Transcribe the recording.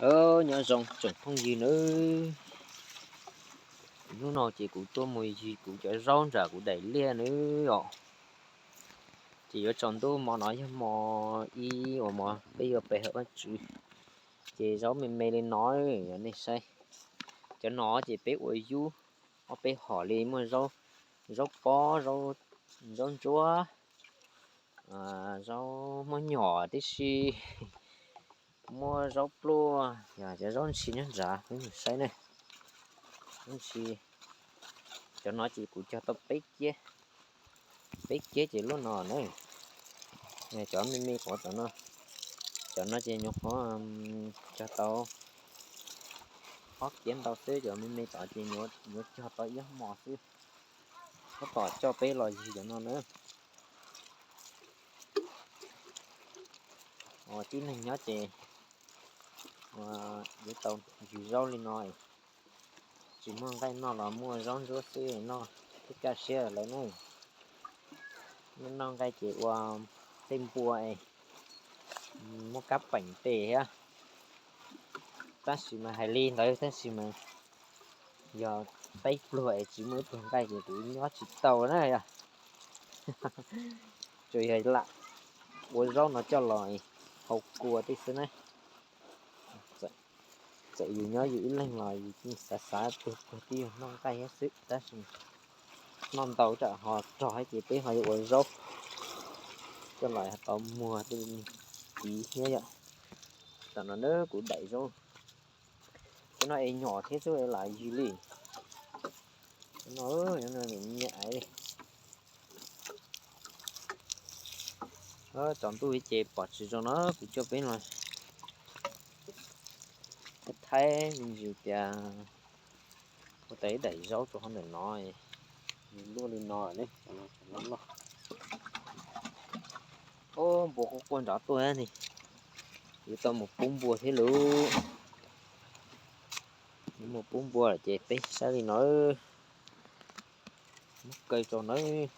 Nyob zoo tsoom phooj ywg nawb. Hnub no ces kuv tuaj mus yig kuv cov zaub nram kuv daim liaj nawb os. Ces yuav tsaus ntuj, hmo no yog hmo ib uas peb yuav pe hawm Vajtswv. Ces zaub me me li no, yog nej saib, cov no ces peb ua yub ob peb hom li, muaj zaub pob, zaub ntsuab, zaub muab nyom tib si, muaj zaub pluaj, yog cov zaub ntshis nyob nrad, peb mus saib ne. Zaub ntshis, cov no ces kuv cog tau peb kiab, peb kiab ces lub no na. Cov me me qhuav tom no, cov no ces nyuam qhuav cog tau ob kiab ntau xwb, cov me me tod ces yuav cog tau ib hmos xwb. Tab tom coj peb los yig cov no na. Tib neeg nyob ces yuav tau yig zaub li no, tsis muaj nqaij noj los muaj zaub ntsuab xwb noj thiaj kaj siab lawm na. Noj nqaij ces ua tej npua es muaj kab peem tes thiab. Tab sis mas hais li ntawd tab sis mas yog peb pluag es tsis muaj ib pluag nqaij ces kuv nyob tsis tau na yog. Tsuas yog lam ua zaub no coj los haus kua tej xwb na. Txawm yus nyob yus ib leeg los yus xav xav puag puag twb yog noj nqaij thiab xwb, tab sis noj ntau tsam ho rog thiab ces peb ho yuav ua zaub coj los tau muag tej kiv thiab yom. Tam no na kuv daim zaub, cov no es nyom thiab xwb lam yig li. Cov no, cov no nyiam aiv li. Tsaus ntuj ces pom tsis zoo no kuv coj peb los thaij me ntsis tias ua tau ib daim zaub rau hauv ntawm no, luaj li no ne. Ob, npua quaj quaj nrov tuaj ne, yuav tau mus pub npua thiab lauj. Yuav mus pub npua lawm ces peb saib li no, muab kaw rau nawb.